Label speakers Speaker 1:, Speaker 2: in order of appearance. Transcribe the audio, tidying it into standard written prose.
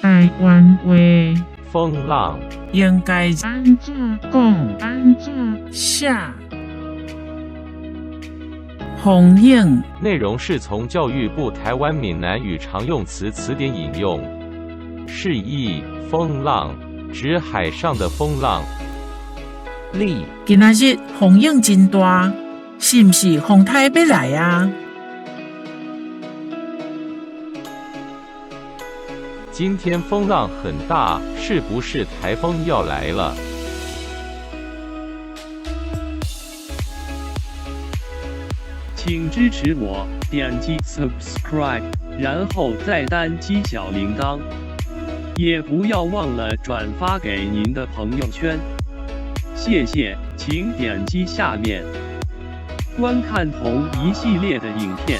Speaker 1: 台灣話
Speaker 2: 風浪。
Speaker 3: 應該
Speaker 1: 按怎講？按怎
Speaker 3: 寫？風湧。
Speaker 2: 內容是從教育部台灣閩南語常用詞詞典引用。釋義：風浪，指海上的風浪。
Speaker 4: 例
Speaker 3: 今仔日風湧真大，是毋是風颱欲來矣？
Speaker 2: 今天風浪很大，是不是颱風要來了？
Speaker 5: 請支持我，點擊 subscribe，然後再單擊小鈴鐺，也不要忘了轉發給您的朋友圈。謝謝，請點擊下面觀看同一系列的影片。